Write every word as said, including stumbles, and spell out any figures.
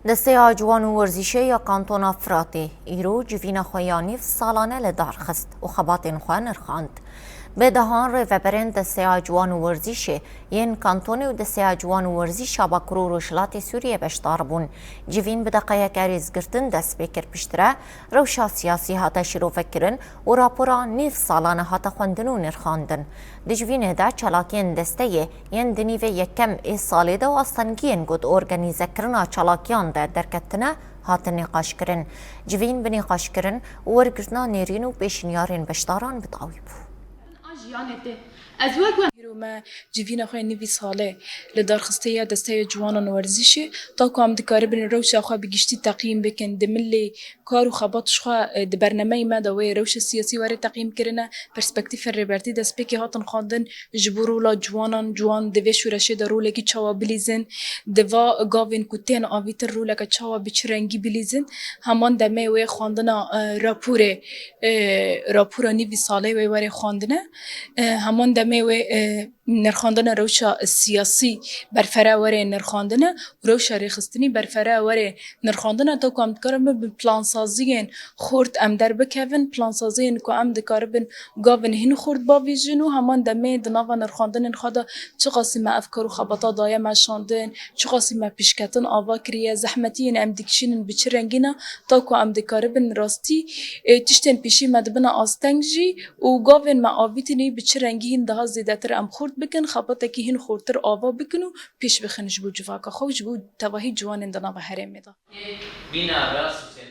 Desteya Ciwan û Werzîşê ya Kantona Firatê îro civîna xwe ya nîv salane li dar xist û xebatên xwe nirxand. Bi dehan rêveberên Desteya Ciwan û Werzîşê yên kantonê û Desteya Ciwan û Werzîşa Bakur û Rojhilatê Sûriyê beşdar bûn. Civîn bi deqeyeke rêzgirtin dest pê kir, piştre rewşa siyasî hate şîrovekirin û rapora nîv salane hate xwendin û nirxandin. Di civînê de çalakiyên desteyê yên di nîvê yekem ê salê de û astengiyên ku di organîzekirina çalakiyan de derketine, hatin nîqaşkirin. Civîn bi nîqaşkirin û wergirtina nêrîn û pêşniyarên beşdaran bi dawî bû. A jiyanê te. Ez wek we Îro me civîna xwe yê nîvî salê li darxistê ya Desteya Ciwanan Werzîşê, ta ku em dikaribin rewşa xwe bi giştî teqîm bikin, di milê kar û xebat ji xwe, e, di bernameyê me de wê rewşa siyasî were teqîm kirine, perspektîfên rêbertî destpêkê hatin xwendin, ji bo rola ciwanan, ciwan di vê şoreşê de rolekî çawa bilîzin, di va gavên ku tên avîtir roleke çawa bi çi rengî bilîzin, heman demê wê xwendina, e, raporê, e, rapora nîvî salê wê were xwendine, e, heman demê wê, e, nirxandina rewşa siyasî berfere were nirxandine û rewşa rêxistinî berfere were nirxandine, ta ku em dikarin bi plansaziyên xurt em derbikevin, plansaziyên ku em dikaribin gavên hin xurt bavêjin û heman demê di nava nirxandinên xwe de çiqasî me ev kar û xebata daye meşandin, çiqasî me pêşketin ava kiriye, zehmetiyên em dikişînin bi çi rengî ne, ta ku em dikaribin rastî, e, tiştên pêşî me dibine asteng jî û gavên me avîtinî bi çi rengî hîn daha zêdetir em xurt bikin, xebatekî hîn xurtir ava bikin û pêş bixin ji bo civaka xwe û ji bo tevahî ciwanên di nava herêmê de. Bîna ra sosyal